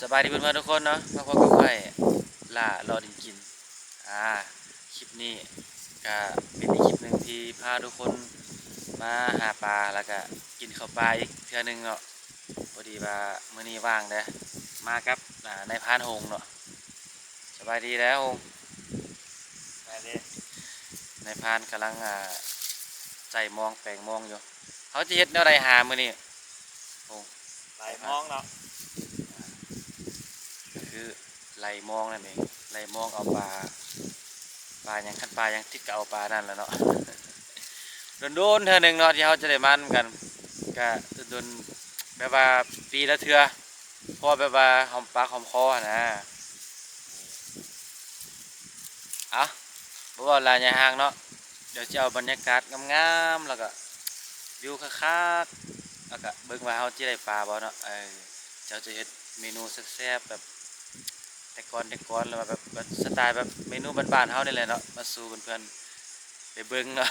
ສະບາຍດີເພື່ອນໆທຸກຄົນເນາະ ມາພົບກັບຂ້ອຍ ຫຼ້າເລາະຫຼິ້ນກິນ. ອາ ຄລິບນີ້ກະເປັນອີກຄລິບໜຶ່ງທີ່ພາທຸກຄົນມາຫາປາ ແລ້ວກະກິນເຂົ້າປ່າອີກເທື່ອໜຶ່ງເນາະ. ພໍດີວ່າມື້ນີ້ວ່າງເດ້ ມາກັບ ອາ ນາຍພານຫົງເນາະ. ສະບາຍດີເດີຫົງ. ສະບາຍດີ. ນາຍພານກຳລັງ ອາ ໃສ່ມອງແປງມອງຢູ່. ເຮົາຈະເຮັດແນວໃດຫາມື້ນີ້ຫົງ? ໄລ່ມອງເນາະ. ກໍຄືໄລ່ມອງນັ້ນເອງ ໄລ່ມອງເອົາປາ ປາຫຍັງ ຄັນປາຫຍັງຕິດກໍເອົາປານັ້ນແຫຼະເນາະ. ດົນໆເທື່ອໜຶ່ງເນາະທີ່ເຮົາຈະໄດ້ມານຳກັນ ກະດົນໆ ແບບວ່າປີລະເທື່ອ ພໍແບບວ່າຫອມປາກຫອມຄໍຫັ້ນນະ. ເອົາ ບໍ່ເວົ້າຫຼາຍຍາຍຫ່າງເນາະ ດຽວຊິເອົາບັນຍາກາດງາມໆ ແລ້ວກະວິວຄັກໆ ແລ້ວກະເບິ່ງວ່າເຮົາຊິໄດ້ປາບໍ່ເນາະ. ເອີ ເຈົ້າຈະເຮັດເມນູແຊບໆ ແບບແຕ່ກ່ອນແຕ່ກ່ອນ ຫຼືວ່າແບບ ແບບສະໄຕແບບເມນູບ້ານໆເຮົານີ້ແຫຼະເນາະ ມາສູ່ເພື່ອນໆໄດ້ເບິ່ງເນາະ.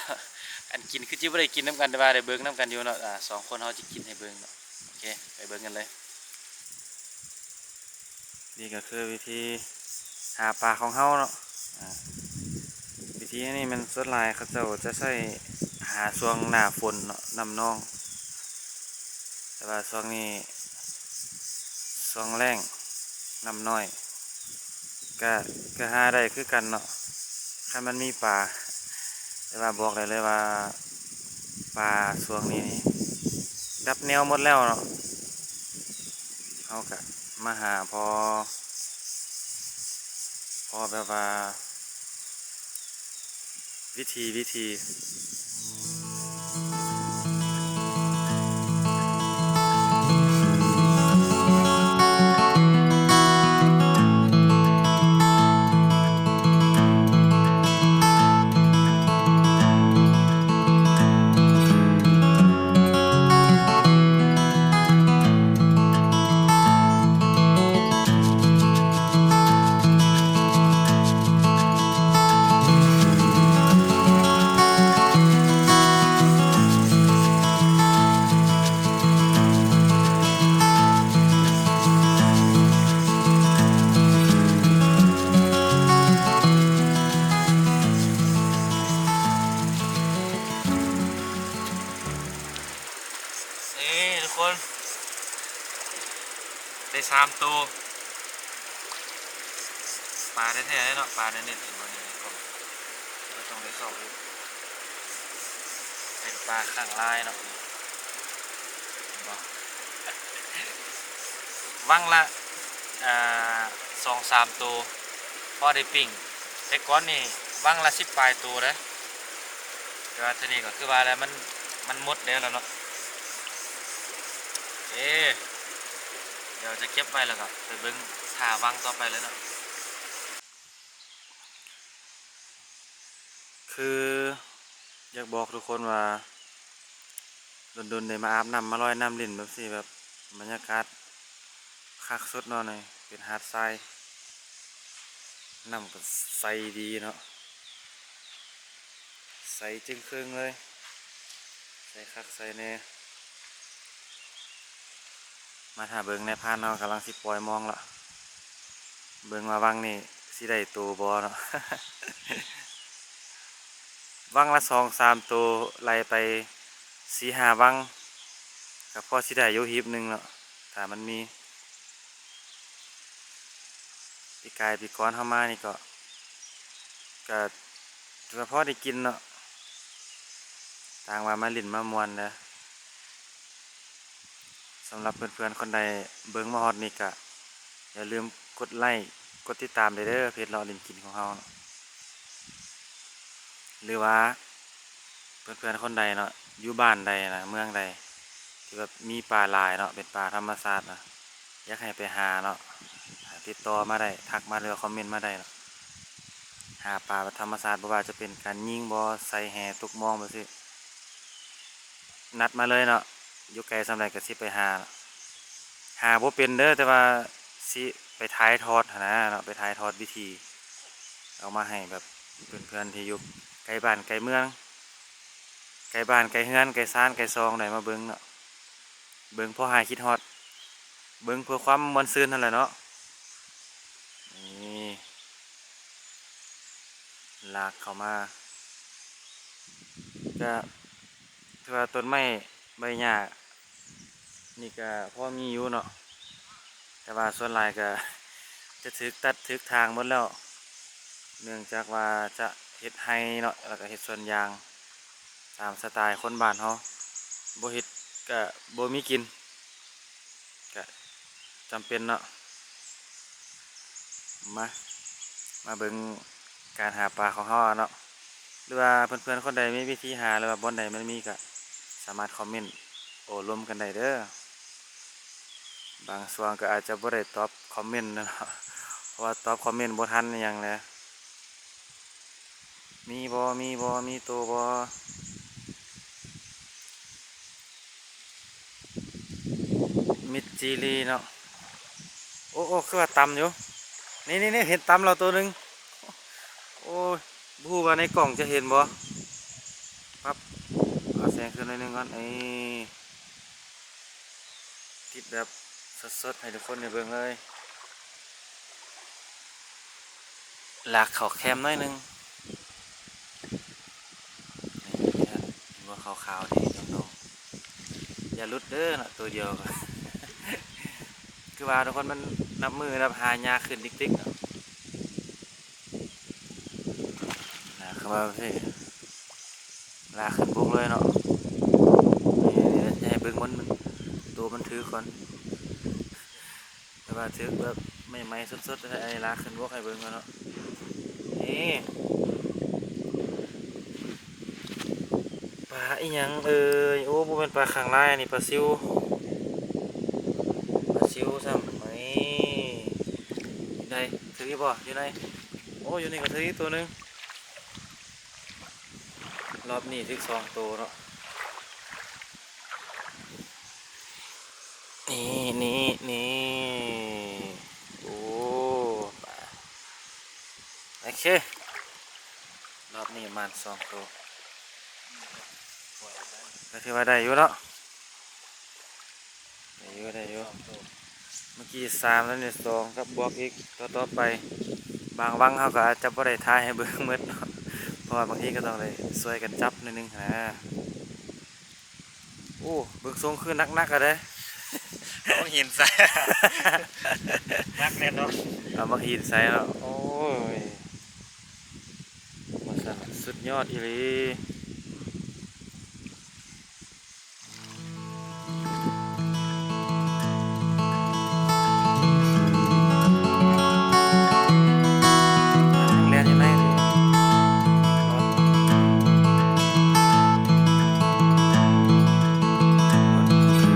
ອັນກິນຄືຊິບໍ່ໄດ້ກິນນຳກັນ ແຕ່ວ່າໄດ້ເບິ່ງນຳກັນຢູ່ເນາະ. ອາ ສອງຄົນເຮົາຊິກິນໃຫ້ເບິ່ງເນາະ. ໂອເຄ ໄປເບິ່ງກັນເລີຍ. ນີ້ກໍຄືວິທີຫາປາຂອງເຮົາເນາະ. ອາ ວິທີນີ້ແມ່ນສ່ວນຫຼາຍເຂົາເຈົ້າຈະໃຊ້ຫາຊ່ວງໜ້າຝົນເນາະ ນ້ຳນອງ. ແຕ່ວ່າຊ່ວງນີ້ຊ່ວງແລ້ງ ນ້ຳນ້ອຍ ກະ ກະຫາໄດ້ຄືກັນເນາະ ຄັນມັນມີປາ. ແຕ່ວ່າບອກໄດ້ເລີຍວ່າປາຊ່ວງນີ້ນີ້ດັບແນວໝົດແລ້ວເນາະ. ເຮົາກະມາຫາພໍ ພໍແບບວ່າວິຖີ ວິຖີ. ນີ້ທຸກຄົນ ໄດ້ສາມໂຕ ປາແທ້ໆເນາະ ປາເນັດໆ ເຫັນບໍ່ນີ້ ເຮົາຕ້ອງໄດ້ຊອກເບິ່ງ ເປັນປາຂ້າງລາຍເນາະ ເຫັນບໍ່ ວັງລະ ອ່າ ສອງສາມໂຕ ພໍໄດ້ປີ້ງ. ແຕ່ກ່ອນນີ້ວັງລະສິບປາຍໂຕເດ້ ແຕ່ວ່າເທື່ອນີ້ກໍຄືວ່າແຫຼະ ມັນ ມັນໝົດແລ້ວລະເນາະ. ເອ ດຽວຈະເກັບໄວ້ ແລ້ວກໍໄປເບິ່ງທ່າວັງຕໍ່ໄປເລີຍເນາະ. ຄືຢາກບອກທຸກຄົນວ່າ ດົນໆໄດ້ມາອາບນ້ຳ ມາລອຍນ້ຳຫຼິ້ນແບບຊີ້ ແບບບັນຍາກາດຄັກສຸດເນາະ. ນີ້ເປັນຫາດຊາຍ ນ້ຳກໍໃສດີເນາະ ໃສຈຶ່ງເຄິ່ງເລີຍ ໃສຄັກໃສແນ່. ມາຖ້າເບິ່ງ ນາຍພານເຮົາກຳລັງຊິປ່ອຍມອງລະ ເບິ່ງວ່າວັງນີ້ຊິໄດ້ໂຕບໍ່ເນາະ. ວັງລະສອງສາມໂຕ ໄລ່ໄປສີ່ຫ້າວັງ ກໍພໍຊິໄດ້ຢູ່ຮີບໜຶ່ງເນາະ ຖ້າມັນມີ. ປີກາຍປີກ່ອນເຮົາມານີ້ກໍ ກໍ ກໍພໍໄດ້ກິນເນາະ ຕ່າງວ່າມາຫຼິ້ນມາມ່ວນເດີ. ສຳລັບເພື່ອນໆຄົນໃດເບິ່ງມາຮອດນີ້ກະຢ່າລືມກົດໄລ້ ກົດຕິດຕາມໄດ້ເດີ ເພຈເລາະຫຼິ້ນກິນຂອງເຮົາເນາະ. ຫຼືວ່າເພື່ອນໆຄົນໃດເນາະ ຢູ່ບ້ານໃດນະ ເມືອງໃດ ທີ່ແບບມີປາຫຼາຍເນາະ ເປັນປາທຳມະຊາດນະ ຢາກໃຫ້ໄປຫາເນາະ ຕິດຕໍ່ມາໄດ້ ທັກມາ ຫຼືວ່າຄອມເມັນມາໄດ້ເນາະ. ຫາປາແບບທຳມະຊາດ ບໍ່ວ່າຈະເປັນການຍິງບໍ ໃສ່ແຫ ຕົກມອງແບບຊີ້ ນັດມາເລີຍເນາະ ຢູ່ໄກສ່ຳໃດກໍຊິໄປຫາ. ຫາບໍ່ເປັນເດີ ແຕ່ວ່າຊິໄປຖ່າຍທອດຫັ້ນນະເນາະ ໄປຖ່າຍທອດວິທີອອກມາໃຫ້ແບບເພື່ອນໆທີ່ຢູ່ໃກ້ບ້ານໃກ້ເມືອງ ໃກ້ບ້ານໃກ້ເຮືອນ ໃກ້ຊານໃກ້ຊ່ອງໄດ້ມາເບິ່ງເນາະ. ເບິ່ງພໍຫາຍຄິດຮອດ ເບິ່ງເພື່ອຄວາມມ່ວນຊື່ນຫັ້ນແຫຼະເນາະ. ລາກເຂົ້າມາ ກະຖືວ່າຕົ້ນໄມ້ໃບຫຍ້ານີ້ກະພໍມີຢູ່ເນາະ ແຕ່ວ່າສ່ວນຫຼາຍກະຈະຖືກຕັດຖືກຖາງໝົດແລ້ວ ເນື່ອງຈາກວ່າຈະເຮັດໄຮ່ເນາະ ແລ້ວກະເຮັດສວນຢາງ ຕາມສະໄຕລ໌ຄົນບ້ານເຮົາ ບໍ່ເຮັດກະບໍ່ມີກິນ ກະຈຳເປັນເນາະ. ມາ ມາເບິ່ງການຫາປາຂອງເຮົາເນາະ ຫຼືວ່າເພື່ອນໆຄົນໃດມີວິທີຫາ ຫຼືວ່າບ່ອນໃດມັນມີກະສາມາດຄອມເມັນໂອ້ລົມກັນໄດ້ເດີ. ບາງຊ່ວງກະອາດຈະບໍ່ໄດ້ຕອບຄອມເມັນເນາະ ເພາະວ່າຕອບຄອມເມັນບໍ່ທັນອີ່ຫຍັງແຫຼະ. ມີບໍ່ ມີບໍ່ ມີໂຕບໍ່? ມິດຈີລີເນາະ. ໂອ້ ໂອ້ ຄືວ່າຕ່ຳຢູ່ ນີ້ໆໆ ເຫັນຕ່ຳແລ້ວໂຕໜຶ່ງ. ໂອ້ຍ ບໍ່ຮູ້ວ່າໃນກ້ອງຈະເຫັນບໍ່? ປັບ ເອົາແສງຂຶ້ນໜ້ອຍໜຶ່ງກ່ອນ ເອີ ຕິດແບບສົດໆໃຫ້ທຸກຄົນໄດ້ເບິ່ງເລີຍ. ລາກເຂົ້າແຄມໜ້ອຍໜຶ່ງ ນີ້ເຫັນບໍ່ ຂາວໆ ນີ້ດອງໆ ຢ່າຫຼຸດເດີເນາະ ໂຕດຽວ ຄືວ່າທຸກຄົນ ມັນນັບມື້ນັບຫາຍາກຂຶ້ນຕິກໆເນາະ. ລາກເຂົ້າມາເລີຍ ລາກຂຶ້ນບົກເລີຍເນາະ. ນີ້ ໃຫ້ເບິ່ງມັນ ໂຕມັນຖືກ່ອນ ແຕ່ວ່າຖືແບບໃໝ່ໆສົດໆ ໃຫ້ລາກຂຶ້ນບົກໃຫ້ເບິ່ງກ່ອນເນາະ. ນີ້ ປາອີ່ຫຍັງເອີຍ? ໂອ້ ບໍ່ແມ່ນປາຄາງລາຍ ອັນນີ້ປາຊິວ ປາຊິວຊ້ຳ. ນີ້ ຢູ່ໃນ ຖືກຢູ່ບໍ່? ຢູ່ໃນ ໂອ້ ຢູ່ນີ້ກະຖືກອີກໂຕໜຶ່ງ. ລອບນີ້ຖືກສອງໂຕເນາະ. ນີ້ ນີ້ ນີ້ ໂອ້ ປາ ໂອເຄ ລອບນີ້ມານສອງໂຕ ກະຖືວ່າໄດ້ຢູ່ເນາະ. ໄດ້ຢູ່ ໄດ້ຢູ່ ເມື່ອກີ້ສາມ ແລ້ວນີ້ສອງ ກັບບວກອີກຕໍ່ໆໄປ. ບາງວັງເຮົາກະອາດຈະບໍ່ໄດ້ຖ່າຍໃຫ້ເບິ່ງໝົດເນາະ ເພາະວ່າບາງທີກະຕ້ອງໄດ້ຊ່ວຍກັນຈັບໜ້ອຍໜຶ່ງຫັ້ນນະ. ໂອ້ ເບິ່ງຊົງຄືໜັກໆ ອະເດ້ ເອົາໝາກຫີນໃສ່ ໜັກແນ່ນອນ ເອົາໝາກຫີນໃສ່ເນາະ. ໂອ້ຍ ວ່າຊັ້ນ ສຸດຍອດອີ່ຫຼີ. ແລ່ນຢູ່ໃນ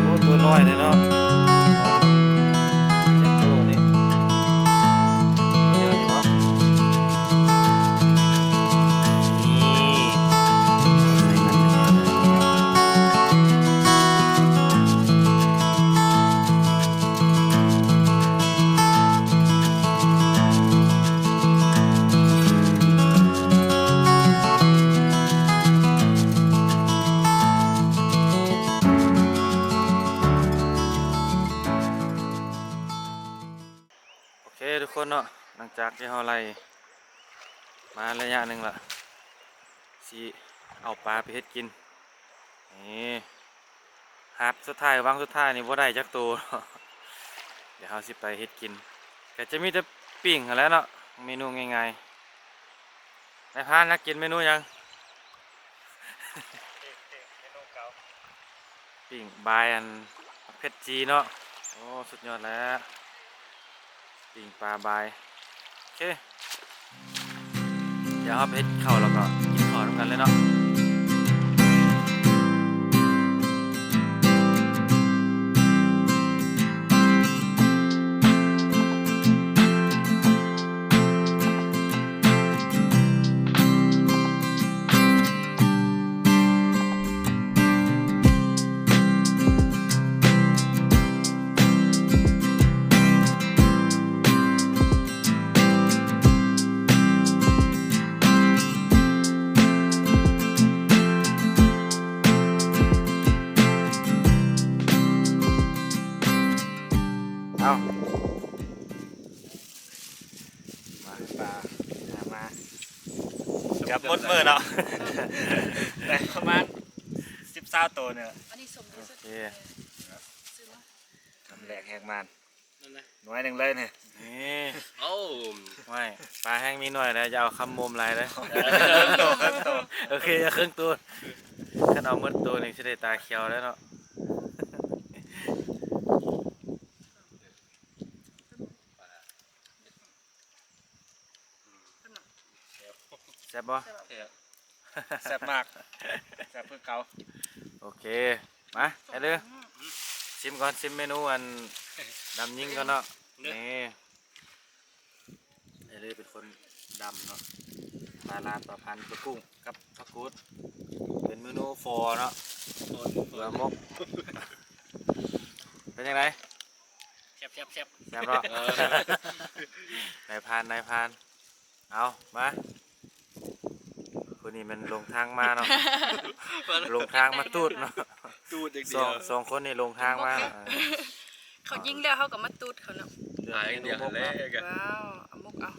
ໂອ້ ຕົວນ້ອຍເດ້ເນາະ ໂຕນີ້ ເດີນເນາະ. ໂອເຄທຸກຄົນເນາະ ຫຼັງຈາກທີ່ເຮົາໄລ່ມາໄລຍະໜຶ່ງລະ ຊິເອົາປາໄປເຮັດກິນ. ນີ້ ຫາກສຸດທ້າຍ ວັງສຸດທ້າຍນີ້ບໍ່ໄດ້ຈັກໂຕ. ດຽວເຮົາຊິໄປເຮັດກິນ ກະຈະມີແຕ່ປີ້ງຫັ້ນແຫຼະເນາະ ເມນູງ່າຍໆ. ນາຍພານ ຢາກກິນເມນູຫຍັງ? ປີ້ງບາຍອັນ ເຜັດຈີເນາະ. ໂອ້ ສຸດຍອດແລ້ວ ປີ້ງປາບາຍ. ໂອເຄ ດຽວເຮົາໄປເຮັດເຂົ້າ ແລ້ວກໍກິນເຂົ້ານຳກັນເລີຍເນາະ. ເອົາ ມາ ປາ ຫາມາ. ໝົດມື້ເນາະ ໄດ້ປະມານສິບ ຊາວໂຕນີ້ແຫຼະ. ອັນນີ້ສົມດີສຸດ ໂອເຄ ຊື້ມາ ຄຳແລກແຮງມານ ນັ້ນນະ ໜ່ວຍໜຶ່ງເລີຍນີ້. ນີ້ ໂອ້ ໂອ້ຍ ປາແຮງມີໜ່ວຍແລ້ວ ຢ່າເອົາຄຳໝົມຫຼາຍເດີ້. ເອີ ເຄິ່ງໂຕ ເຄິ່ງໂຕ ໂອເຄ ເຄິ່ງໂຕ ຄັນເອົາໝົດໂຕນີ້ຊິໄດ້ຕາຂຽວແລ້ວເນາະ. ແຊບບໍ່? ແຊບ ແຊບມາກ ແຊບຄືເກົ່າ. ໂອເຄ ມາ ໄອ້ລື ຊິມກ່ອນ ຊິມເມນູອັນດຳຍິງກ່ອນເນາະ. ນີ້ ໄອ້ລືເປັນຄົນດຳເນາະ ປາລາດ ປາພັນ ປາກຸ້ງ ກັບຜັກກູດ ເປັນເມນູຟໍເນາະ ອໍ ອໍ ເພື່ອໝົກ. ເປັນຈັ່ງໃດ? ແຊບ ແຊບ ແຊບ ແຊບເນາະ. ເອີ ນາຍພານ ນາຍພານ ເອົາ ມາ ຜູ້ນີ້ແມ່ນຫຼົງທາງມາເນາະ ຫຼົງທາງມາຕູດເນາະ ຕູດຢ່າງດຽວ ສອງ ສອງຄົນນີ້ຫຼົງທາງມາ. ເອີ ເຂົາຍິງແລ້ວເຮົາກໍມາຕູດເຂົາເນາະ ເລືອກເມນູໝົກເນາະ. ວ້າວ ເອົາໝົກເອົາ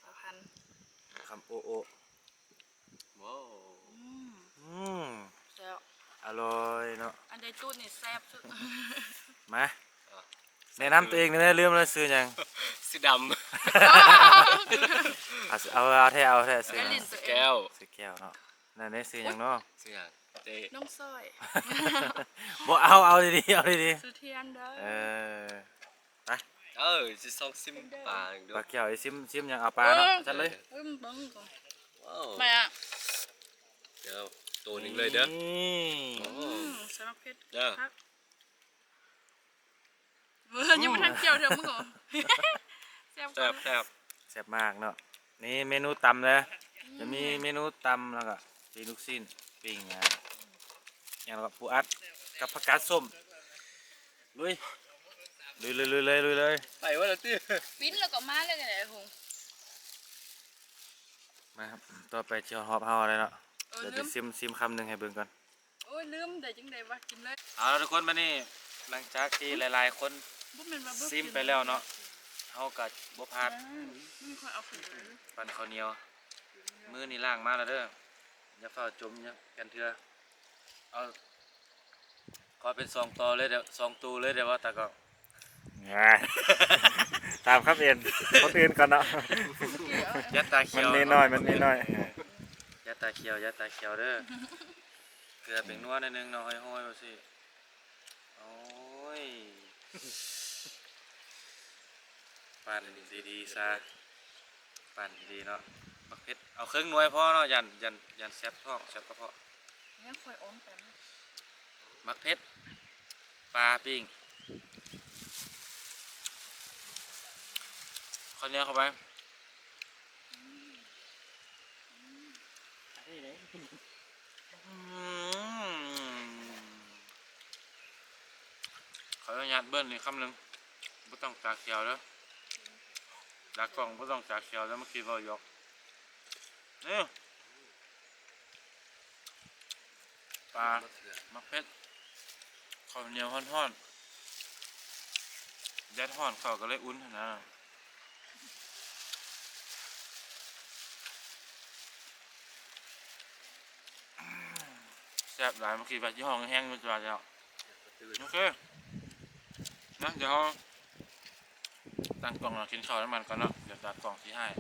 ເອົາພັນ ຄຳໂອໂອ ວ້າວ ອືມ ອືມ ແຊບ ອະລ່ອຍເນາະ ອັນໃດຕູດນີ້ແຊບສຸດ. ມາ ອ່ະ ແນະນຳຕົວເອງແດ່ ລືມແລ້ວຊື່ຫຍັງ? ຊື່ດຳ ເອົາ ເອົາແທ້ ເອົາແທ້ ຊື່ຫຍັງ? ຊື່ແກ້ວ ຊື່ແກ້ວເນາະ. ນັ້ນເດ້ ຊື່ຫຍັງເນາະ? ຊື່ຫຍັງ? ເຕ້ ນ້ອງສ້ອຍ ບໍ່ ເອົາ ເອົາດີໆ ເອົາດີໆ ຊື່ທຽນເດີ. ເອີ ໄປ ເອີ ຊິຊອກຊິມປາອີກເດີ້ ປາແກ້ວ ຊິມ ຊິມຫຍັງ? ເອົາປາເນາະ ເອີ ຈັດເລີຍ ເອີ ເບິ່ງກ່ອນ. ວ້າວ ແມ່ ດຽວໂຕໜຶ່ງເລີຍເດີ້ ນີ້ ໂອ້ ອືມ ໃສ່ໝາກເຜັດ ເດີ້ ຄັກ. ເອີ ຍັງບໍ່ທັນກ່ຽວເທື່ອ ມຶງເອີ ແຊບ ແຊບ ແຊບ ແຊບມາກເນາະ. ນີ້ເມນູຕຳເດີ ອືມ ຈະມີເມນູຕຳ ແລ້ວກໍປີ້ງລູກຊີ້ນ ປີ້ງ ອ່າ ຫຍັງ ແລ້ວກໍປູອັດກັບຜັກກາດສົ້ມ. ລຸຍ ລຸຍເລີຍ ລຸຍເລີຍ ລຸຍເລີຍ ໄປວ່າແລ້ວຕິ ປິ່ນແລ້ວກໍມາເລີຍ ໄອ້ຫົງ. ມາ ຕໍ່ໄປຊິຮອບເຮົາແລ້ວເນາະ ເອີ ດຽວຊິ ລືມ ຊິມ ຊິມຄຳໜຶ່ງໃຫ້ເບິ່ງກ່ອນ. ໂອ້ຍ ລືມ ໄດ້ຈັ່ງໃດວະ ກິນເລີຍ. ເອົາລະທຸກຄົນ ບາດນີ້ຫຼັງຈາກທີ່ຫຼາຍໆຄົນ ບໍ່ແມ່ນວ່າບໍ່ກິນ ຊິມໄປແລ້ວເນາະ ເຮົາກໍບໍ່ພາດ ອືມ ມັນຄ່ອຍເອົາຂຶ້ນໄປ ປັ້ນເຂົ້າໜຽວ. ມືນີ້ລ້າງມາແລ້ວເດີ ຢ່າຟ້າວຈົມ ຢ່າກັນເທື່ອ ເອົາ ຂໍເປັນສອງຕໍ່ເລີຍເດີ ສອງໂຕເລີຍເດີວ່າຕາກອງ. ຕາມຄຳເຫັນຄົນອື່ນກ່ອນເນາະ ຢ່າຕາຂຽວ ມັນມີໜ້ອຍ ມັນມີໜ້ອຍ ຢ່າຕາຂຽວ ຢ່າຕາຂຽວເດີ. ເກືອແປ້ງນົວໜ້ອຍໜຶ່ງເນາະ ຫ້ອຍໆ ວ່າຊີ້. ໂອ້ຍ ປັ້ນດີໆຊະ ປັ້ນດີເນາະ. ໝາກເຜັດເອົາເຄິ່ງໜ່ວຍພໍເນາະ ຢ້ານ ຢ້ານ ຢ້ານແສບທ້ອງ ແສບກະເພາະ. ຍັງຄ່ອຍອອມໄປ ໝາກເຜັດ ປາປີ້ງ ເຂົ້າໜຽວເຂົ້າໄປ. ອືມ ຂໍອະນຸຍາດເບິ່ງອີກຄຳໜຶ່ງ ບໍ່ຕ້ອງຕາຂຽວເດີ ຕາກ້ອງບໍ່ຕ້ອງຕາຂຽວເດີ ເມື່ອກີ້ເວົ້າຢອກ. ນີ້ ປາ ໝາກເຜັດ ເຂົ້າໜຽວຮ້ອນໆ ແດດຮ້ອນເຂົ້າກໍເລີຍອຸ່ນຫັ້ນນະ. ແຊບຫຼາຍ ເມື່ອກີ້ວ່າຊິຮ້ອງແຮງຢູ່ຕົວະແລ້ວ. ໂອເຄ ນະ ດຽວເຮົາຕັ້ງກ້ອງແລ້ວກິນເຂົ້ານຳກັນກ່ອນເນາະ ດຽວຕາກ້ອງຊິຮ້າຍ.